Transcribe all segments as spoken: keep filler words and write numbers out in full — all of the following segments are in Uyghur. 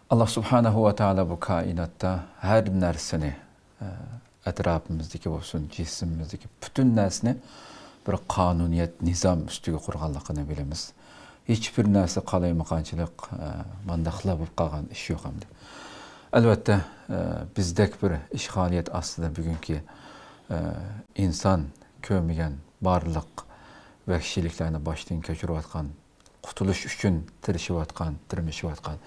ئاللا سۇبھانەھۇ ۋە تائالا بۇ كائىناتتا ھەر نەرسىنى، ئە، ئەتراپىمىزدىكى بولسۇن، جىسمىمىزدىكى پۈتۈن نەرسىنى بىر قانۇنىيەت، نىزام ئۈستىگە قۇرغانلىقىنى بىلىمىز. ھېچبىر نەرسە قالايمىقانچىلىق، ئە، مانداقلا بولۇپ قالغان ئىش يوق ئەمدى. ئەلۋەتتە، ئە، بىزدەك بىر ئىشغالىيەت ئاستىدا بۈگۈنكى، ئە، ئىنسان كۆرمىگەن بارلىق ۋەھشىيلىكلەرنى باشتىن كەچۈرۈۋاتقان، قۇتۇلۇش ئۈچۈن تىرىشىۋاتقان، تىرمىشىۋاتقان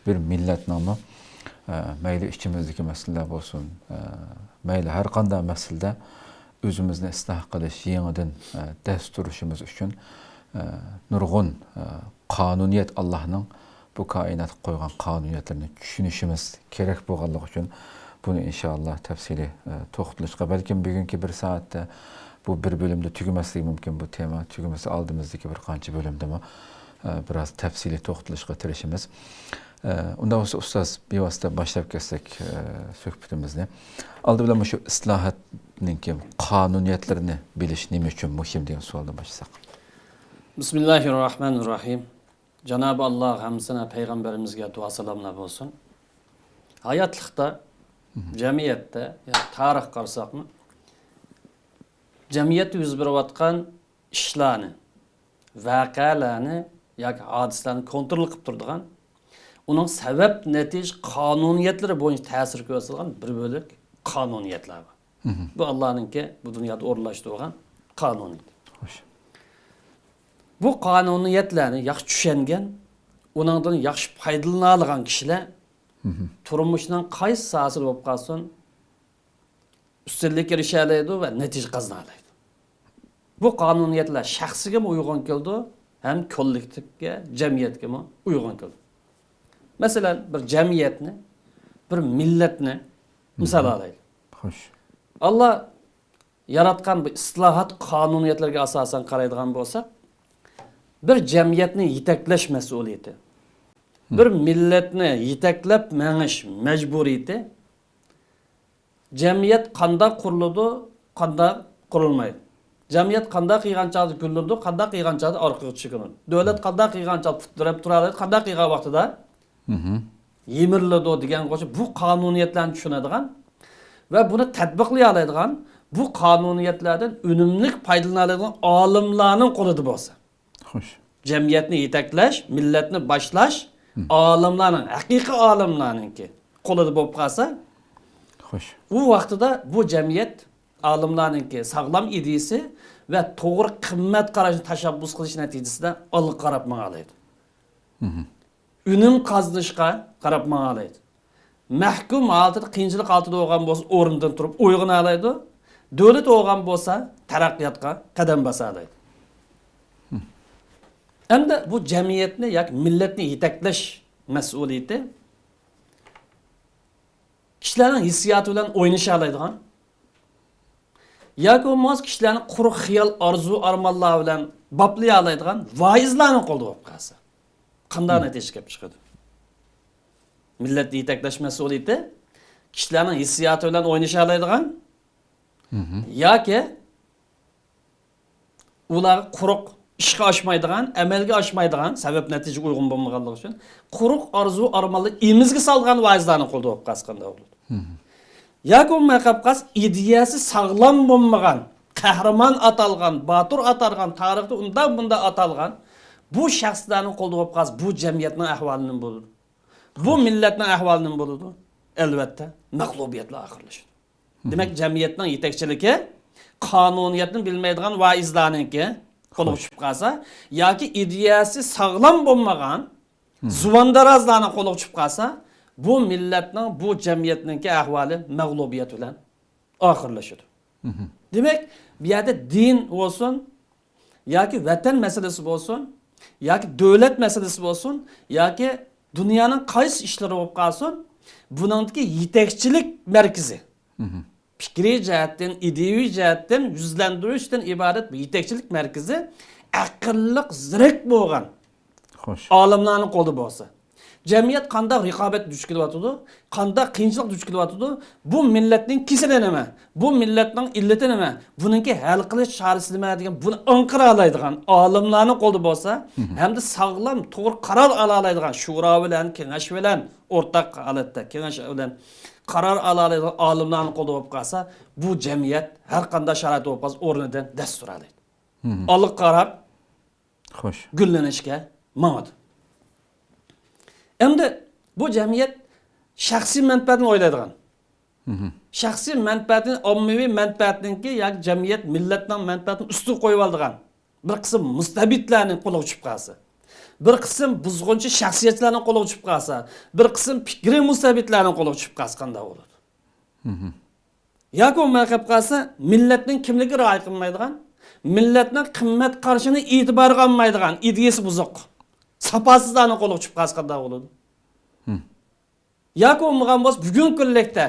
بىر مىللەتنىڭمۇ، ئە، مەيلى ئىچىمىزدىكى مەسىلىلەر بولسۇن، ئە، مەيلى ھەر قانداق مەسىلىدە ئۆزىمىزنى ئىسلاھ قىلىش، يېڭىدىن، ئە، دەس تۇرۇشىمىز ئۈچۈن، ئە، نۇرغۇن، ئە، قانۇنىيەت، ئاللانىڭ بۇ كائىناتقا قويغان قانۇنىيەتلىرىنى چۈشىنىشىمىز كېرەك بولغانلىقى ئۈچۈن، بۇنى ئىنشائاللا تەپسىلىي، ئە، توختىلىشقا، بەلكىم بۈگۈنكى بىر سائەتتە بۇ بىر بۆلۈمدە تۈگىمەسلىكى مۇمكىن بۇ تېما. تۈگىمىسە ئالدىمىزدىكى بىر قانچە بۆلۈمدىمۇ، ئە، بىراز تەپسىلىي توختىلىشقا تىرىشىمىز. ئە، ئۇنداق بولسا ئۇستاز، بىۋاسىتە باشلاپ كەتسەك، ئە، سۆھبىتىمىزنى. ئالدى بىلەن مۇشۇ ئىسلاھاتنىڭكى قانۇنىيەتلىرىنى بىلىش نېمە ئۈچۈن مۇھىم دېگەن سوئالدىن باشلىساق. بىسمىللاھىررەھمانىررەھىم. جانابى ئاللا ھەممىسىنى پەيغەمبىرىمىزگە دۇئا سالاملار بولسۇن. ھاياتلىقتا، جەمئىيەتتە، يا تارىخقا قارىساقمۇ، جەمئىيەتتە يۈز بېرىۋاتقان ئىشلارنى، ۋەقەلەرنى ياكى ھادىسىلەرنى كونترول قىلىپ تۇرىدىغان، ئۇنىڭ سەۋەب نەتىجە قانۇنىيەتلىرى بويىچە تەسىر كۆرسىتىدىغان بىر بۆلەك قانۇنىيەتلەر بار. بۇ ئاللانىڭكى بۇ دۇنيادا ئورۇنلاشتۇرغان قانۇنىيەت. خوش. بۇ قانۇنىيەتلەرنى ياخشى چۈشەنگەن، ئۇنىڭدىن ياخشى پايدىلىنالىغان كىشىلەر تۇرمۇشنىڭ قايسى ساھەسىدە بولۇپ قالسۇن، ئۈستۈنلۈككە ئېرىشەلەيدۇ ۋە نەتىجە قازىنالايدۇ. بۇ قانۇنىيەتلەر شەخسىگىمۇ ئۇيغۇن كېلىدۇ، ھەم كوللېكتىپكە، جەمئىيەتكىمۇ ئۇيغۇن كېلىدۇ. مەسىلەن، بىر جەمئىيەتنى، بىر مىللەتنى مىسال ئالايلى. خوش. ئاللا ياراتقان بۇ ئىسلاھات، قانۇنىيەتلەرگە ئاساسەن قارايدىغان بولساق، بىر جەمئىيەتنى يېتەكلەش مەسئۇلىيىتى، بىر مىللەتنى يېتەكلەپ مېڭىش مەجبۇرىيىتى، جەمئىيەت قانداق قۇرۇلىدۇ، قانداق قۇرۇلمايدۇ، جەمئىيەت قانداق قىلغان چاغدا گۈللىنىدۇ، قانداق قىلغان چاغدا ئارقىغا چېكىنىدۇ، دۆلەت قانداق قىلغان چاغدا پۇت تىرەپ تۇرالايدۇ، قانداق قىلغان ۋاقتىدا يىمىرىلىدۇ دېگەنگە ئوخشاش بۇ قانۇنىيەتلەرنى چۈشىنىدىغان ۋە بۇنى تەتبىقلىيالايدىغان، بۇ قانۇنىيەتلەردىن ئۈنۈملۈك پايدىلىنالايدىغان ئالىملارنىڭ قولىدا بولسا. خوش. جەمئىيەتنى يېتەكلەش، مىللەتنى باشلاش ئالىملارنىڭ، ھەقىقىي ئالىملارنىڭكى قولىدا بولۇپ قالسا، خوش. ئۇ ۋاقتىدا بۇ جەمئىيەت ئالىملارنىڭكى ساغلام ئىدىيىسى ۋە توغرا قىممەت قاراشنى تەشەببۇس قىلىش نەتىجىسىدە ئالغا قاراپ ماڭالايدۇ. ئۈنۈم قازىنىشقا قاراپ ماڭالايدۇ. مەھكۇم ھالىتىدە، قىيىنچىلىق ھالىتىدە بولغان بولسا، ئورنىدىن تۇرۇپ ئويغىنالايدۇ. دۆلەت بولغان بولسا، تەرەققىياتقا قەدەم باسالايدۇ. ئەمدى بۇ جەمئىيەتنى ياكى مىللەتنى يېتەكلەش مەسئۇلىيىتى كىشىلەرنىڭ ھېسسىياتى بىلەن ئوينىشالايدىغان، ياكى بولمىسا كىشىلەرنى قۇرۇق خىيال، ئارزۇ، ئارمانلار بىلەن باپلىيالايدىغان ۋائىزلارنىڭ قولىدا بولۇپ قالسا، قانداق نەتىجە كېلىپ چىقىدۇ؟ مىللەتنى يېتەكلەش مەسئۇلىيىتى كىشىلەرنىڭ ھېسسىياتى بىلەن ئوينىشالايدىغان ياكى ئۇلارغا قۇرۇق ئىشقا ئاشمايدىغان، ئەمەلگە ئاشمايدىغان، سەۋەب نەتىجە ئۇيغۇن بولمىغانلىقى ئۈچۈن قۇرۇق ئارزۇ ئارمانلار ئېمىزگە سالغان ۋائىزلارنىڭ قولىدا بولۇپ قالسا قانداق بولىدۇ؟ ياكى بولماي قاپ قالسا، ئىدىيەسى ساغلام بولمىغان، قەھرىمان ئاتالغان، باتۇر ئاتالغان، تارىختا ئۇنداق مۇنداق ئاتالغان بۇ شەخسلەرنىڭ قولىدا بولۇپ قالسا، بۇ جەمئىيەتنىڭ ئەھۋالى نېمە بولىدۇ؟ بۇ مىللەتنىڭ ئەھۋالى نېمە بولىدۇ؟ ئەلۋەتتە، مەغلۇبىيەت بىلەن ئاخىرلىشىدۇ. دېمەك، جەمئىيەتنىڭ يېتەكچىلىكى قانۇنىيەتنى بىلمەيدىغان ۋائىزلارنىڭكى قولىغا چۈشۈپ قالسا ياكى ئىدىيەسى ساغلام بولمىغان زۇۋاندارازلارنىڭ قولىغا چۈشۈپ قالسا، بۇ مىللەتنىڭ، بۇ جەمئىيەتنىڭكى ئەھۋالى مەغلۇبىيەت بىلەن ئاخىرلىشىدۇ. دېمەك، بۇ يەردە دىن بولسۇن، ياكى ۋەتەن مەسىلىسى بولسۇن، ياكى دۆلەت مەسىلىسى بولسۇن، ياكى دۇنيانىڭ قايسى ئىشلىرى بولۇپ قالسۇن، بۇنىڭدىكى يېتەكچىلىك مەركىزى، پىكرىي جەھەتتىن، ئىدىيىۋى جەھەتتىن يۈزلەندۈرۈشتىن ئىبارەت بۇ يېتەكچىلىك مەركىزى ئەقىللىق، زېرەك بولغان خوش. ئالىملارنىڭ قولىدا بولسا، جەمئىيەت قانداق رىقابەت دۇچ كېلىۋاتىدۇ، قانداق قىيىنچىلىق دۇچ كېلىۋاتىدۇ، بۇ مىللەتنىڭ كېسىلى نېمە، بۇ مىللەتنىڭ ئىللىتى نېمە، بۇنىڭكى ھەل قىلىش چارىسى نېمە دېگەن بۇنى ئاڭقىرالايدىغان ئالىملارنىڭ قولىدا بولسا، ھەمدە ساغلام، توغرا قارار ئالالايدىغان شورا بىلەن، كېڭەش بىلەن، ئورتاق ھالەتتە كېڭەش بىلەن قارار ئالالايدىغان ئالىملارنىڭ قولىدا بولۇپ قالسا، بۇ جەمئىيەت ھەر قانداق شارائىتتا بولۇپ قالسا ئورنىدىن دەس تۇرالايدۇ. ئالغا قاراپ خوش. گۈللىنىشكە ماڭىدۇ. ئەمدى بۇ جەمئىيەت شەخسىي مەنپەئەتنى ئويلايدىغان، شەخسىي مەنپەئەتنى، ئاممىۋى مەنپەئەتنىڭكى ياكى جەمئىيەت، مىللەتنىڭ مەنپەئەتىنى ئۈستىگە قويۇۋالىدىغان بىر قىسىم مۇستەبىتلەرنىڭ قولىغا چۈشۈپ قالسا، بىر قىسىم بۇزغۇنچى شەخسىيەتچىلەرنىڭ قولىغا چۈشۈپ قالسا، بىر قىسىم پىكرىي مۇستەبىتلەرنىڭ قولىغا چۈشۈپ قالسا قانداق بولىدۇ؟ ياكى ئۇ مەن قېلىپ قالسا، مىللەتنىڭ كىملىكىگە رىئايە قىلمايدىغان، مىللەتنىڭ قىممەت قارىشىنى ئېتىبارغا ئالمايدىغان، ئىدىيىسى بۇزۇق، ساپاسىزلارنىڭ قولىغا چۈشۈپ قالسا قانداق بولىدۇ؟ ياكى بولمىغان بولسا، بۈگۈنكى كۈنلۈكتە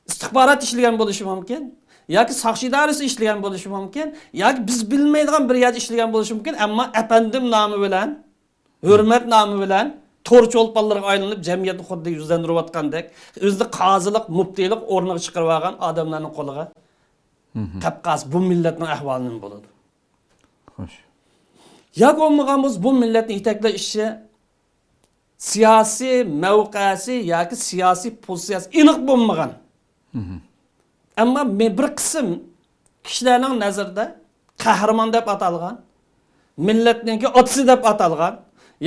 ئىستىخبارات ئىشلىگەن بولۇشى مۇمكىن، ياكى ساقچى ئىدارىسى ئىشلىگەن بولۇشى مۇمكىن، ياكى بىز بىلمەيدىغان بىر يەردە ئىشلىگەن بولۇشى مۇمكىن، ئەمما ئەپەندىم نامى بىلەن، ھۆرمەت نامى بىلەن تور چولپانلىرىغا ئايلىنىپ، جەمئىيەتنى خۇددى يۈزلەندۈرۈۋاتقاندەك، ئۆزىنى قازىلىق، مۇپتىلىق ئورنىغا چىقىرىۋالغان ئادەملەرنىڭ قولىغا قەپ قالسا، بۇ مىللەتنىڭ ئەھۋالى نېمە بولىدۇ؟ خوش. ياكى بولمىغان بولسا، بۇ مىللەتنى يېتەكلەش ئىشى سىياسىي مەۋقەسى ياكى سىياسىي پوزىتسىيەسى ئېنىق بولمىغان، ئەمما مە-، بىر قىسىم كىشىلەرنىڭ نەزىرىدە قەھرىمان دەپ ئاتالغان، مىللەتنىڭكى ئاتىسى دەپ ئاتالغان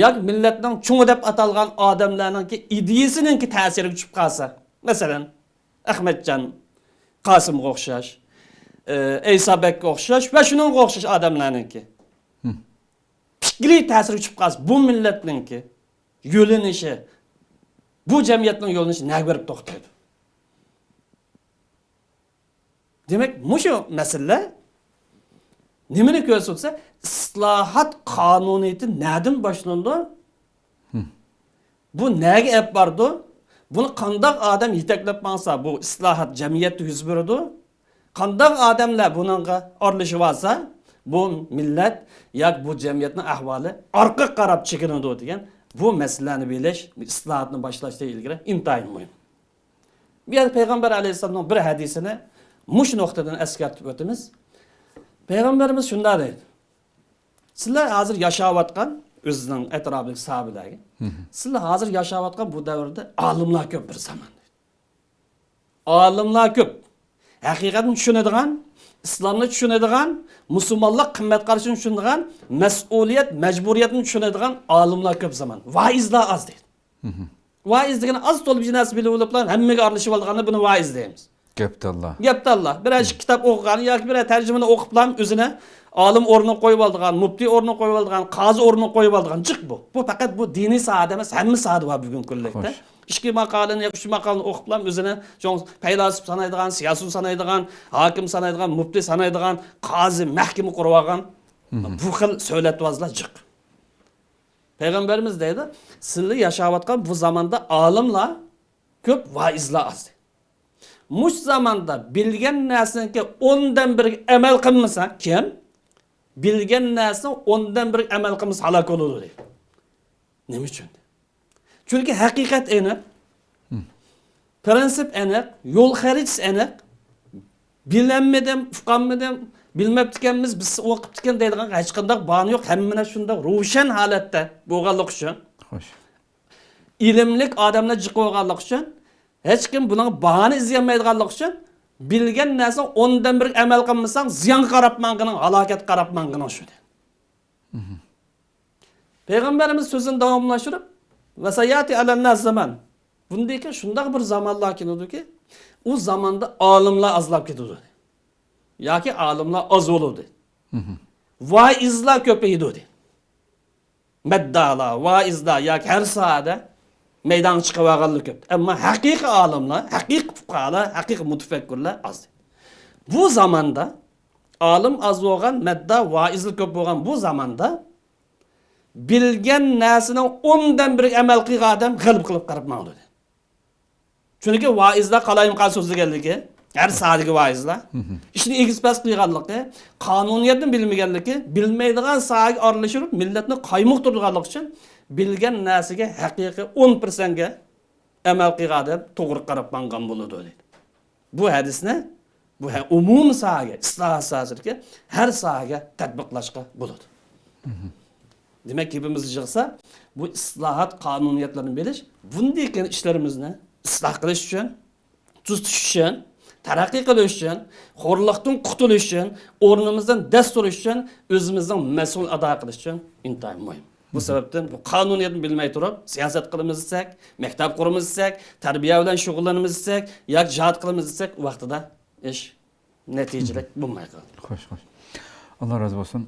ياكى مىللەتنىڭ چوڭى دەپ ئاتالغان ئادەملەرنىڭكى ئىدىيىسىنىڭكى تەسىرىگە چۈشۈپ قالسا، مەسىلەن، ئەخمەتجان قاسىمغا ئوخشاش، ئەيسا بەگكە ئوخشاش ۋە شۇنىڭغا ئوخشاش ئادەملەرنىڭكى پىكرىي تەسىرگە چۈشۈپ قالسا، بۇ مىللەتنىڭكى يۆنىلىشى، بۇ جەمئىيەتنىڭ يۆنىلىشى نەگە بېرىپ توختايدۇ؟ دېمەك، مۇشۇ مەسىلىلەر نېمىنى كۆرسىتىۋاتسا، ئىسلاھات قانۇنىيىتى نەدىن باشلىنىدۇ؟ بۇ نەگە ئەپ بارىدۇ؟ بۇنى قانداق ئادەم يېتەكلەپ ماڭسا، بۇ ئىسلاھات جەمئىيەتتە يۈز بېرىدۇ؟ قانداق ئادەملەر بۇنىڭغا ئارىلىشىۋالسا، بۇ مىللەت ياكى بۇ جەمئىيەتنىڭ ئەھۋالى ئارقىغا قاراپ چېكىنىدۇ دېگەن بۇ مەسىلىلەرنى بىلىش، ئىسلاھاتنى باشلاشتىن ئىلگىرى ئىنتايىن مۇھىم. بۇ يەردە پەيغەمبەر ئەلەيھىسسالامنىڭ بىر ھەدىسىنى مۇشۇ نۇقتىدىن ئەسكەرتىپ ئۆتىمىز. پەيغەمبىرىمىز شۇنداق دەيدۇ، سىلەر ھازىر ياشاۋاتقان، ئۆزىنىڭ ئەتراپىدىكى ساھابىلەرگە، سىلەر ھازىر ياشاۋاتقان بۇ دەۋردە ئالىملار كۆپ بىر زامان. ئالىملار كۆپ. ھەقىقەتنى چۈشىنىدىغان، ئىسلامنى چۈشىنىدىغان، مۇسۇلمانلىق قىممەت قارىشىنى چۈشىنىدىغان، مەسئۇلىيەت، مەجبۇرىيەتنى چۈشىنىدىغان ئالىملار كۆپ زامان. ۋائىزلار ئاز دەيدۇ. ۋائىز دېگەن ئاز تولا بىر نەرسە بىلىپ بولۇپلا ھەممىگە ئارىلىشىپ ئالغاننى بۇنى ۋائىز دەيمىز. گەپتاللا. گەپتاللا. بىرەر ئىككى كىتاب ئوقۇغان ياكى بىرەر تەرجىمىنى ئوقۇپلا ئۆزىنى ئالىم ئورنىغا قويۇپ ئالىدىغان، مۇپتى ئورنىغا قويۇپ ئالىدىغان، قازى ئورنىغا قويۇپ ئالىدىغان جىق بۇ. بۇ پەقەت بۇ دىنىي ساھەدە ئەمەس، ھەممە ساھەدە بار بۈگۈنكى كۈنلۈكتە. خوش. ئىككى ماقالىنى ياكى ئۈچ ماقالىنى ئوقۇپلا ئۆزىنى چوڭ پەيلاسوپ سانايدىغان، سىياسىيون سانايدىغان، ھاكىم سانايدىغان، مۇپتى سانايدىغان، قازى، مەھكىمە قۇرۇۋالغان بۇ خىل سۆلەتۋازلار جىق. پەيغەمبىرىمىز دەيدۇ، سىلەر ياشاۋاتقان بۇ زاماندا ئالىملار كۆپ، ۋائىزلار ئاز. مۇشۇ زاماندا بىلگەن نەرسىنىڭكى ئوندىن بىرىگە ئەمەل قىلمىسا، كىم بىلگەن نەرسىنىڭ ئوندىن بىرىگە ئەمەل قىلمىسا ھالاك بولىدۇ دەيدۇ. نېمە ئۈچۈن؟ چۈنكى ھەقىقەت ئېنىق، پىرىنسىپ ئېنىق، يول خەرىتىسى ئېنىق. بىلەلمىدىم، ئۇقالمىدىم، بىلمەپتىكەنمىز، بىز ئوقۇپتىكەن دەيدىغان ھېچقانداق باھانە يوق. ھەممە نەرسە شۇنداق روشەن ھالەتتە بولغانلىقى ئۈچۈن. خوش. ئىلىملىك ئادەملەر جىق بولغانلىقى ئۈچۈن، ھېچكىم بۇنىڭغا باھانە ئىزدىيەلمەيدىغانلىقى ئۈچۈن، بىلگەن نەرسىڭ ئوندىن بىرىگە ئەمەل قىلمىساڭ، زىيانغا قاراپ ماڭغىنىڭ، ھالاكەتكە قاراپ ماڭغىنىڭ شۇ. پەيغەمبىرىمىز سۆزىنى داۋاملاشتۇرۇپ، «ۋەسەيەتى ئەلەنناس زامان.» بۇندىن كېيىن شۇنداق بىر زامانلار كېلىدۇكى، ئۇ زاماندا ئالىملار ئازلاپ كېتىدۇ. ياكى ئالىملار ئاز بولىدۇ. ۋائىزلار كۆپىيىدۇ. مەددالار، ۋائىزلار ياكى ھەر ساھەدە مەيدانغا چىقىۋالغانلار كۆپ. ئەمما ھەقىقىي ئالىملار، ھەقىقىي پۇقالار، ھەقىقىي مۇتەپەككۇرلار ئاز. بۇ زاماندا ئالىم ئاز بولغان، مەددا، ۋائىزلار كۆپ بولغان بۇ زاماندا بىلگەن نەرسىنىڭ ئوندىن بىرىگە ئەمەل قىلغان ئادەم غەلىبە قىلىپ قاراپ ماڭىدۇ. چۈنكى ۋائىزلار قالايمىقان سۆزلىگەنلىكى، ھەر ساھەدىكى ۋائىزلار ئىشنى ئېگىز-پەس قىلغانلىقى، قانۇنىيەتنى بىلمىگەنلىكى، بىلمەيدىغان ساھەگە ئارىلىشىپ مىللەتنى قايمۇقتۇرىدىغانلىقى ئۈچۈن بىلگەن نەرسىگە ھەقىقىي ئون پىرسەنتكە ئەمەل قىلغان ئادەم توغرا قاراپ ماڭغان بولىدۇ دەيدۇ. بۇ ھەدىسنى بۇ ھە-، ئومۇمىي ساھەگە، ئىسلاھات ساھەسىدىكى ھەر ساھەگە تەتبىقلاشقا بولىدۇ. دېمەك، گېپىمىزنى يىغسا، بۇ ئىسلاھات قانۇنىيەتلىرىنى بىلىش، بۇندىن كېيىن ئىشلىرىمىزنى ئىسلاھ قىلىش ئۈچۈن، تۈزىتىش ئۈچۈن، تەرەققىي قىلىش ئۈچۈن، خورلۇقتىن قۇتۇلۇش ئۈچۈن، ئورنىمىزدىن دەس تۇرۇش ئۈچۈن، ئۆزىمىزنىڭ مەسئۇلىيىتىنى ئادا قىلىش ئۈچۈن ئىنتايىن مۇھىم. بۇ سەۋەبتىن بۇ قانۇنىيەتنى بىلمەي تۇرۇپ، سىياسەت قىلىمىز دېسەك، مەكتەپ قۇرىمىز دېسەك، تەربىيە بىلەن شۇغۇللىنىمىز دېسەك، ياكى جىھاد قىلىمىز دېسەك، ۋاقتىدا ئىش نەتىجىلىك بولماي قالدى. خوش، خوش. ئاللا رازى بولسۇن.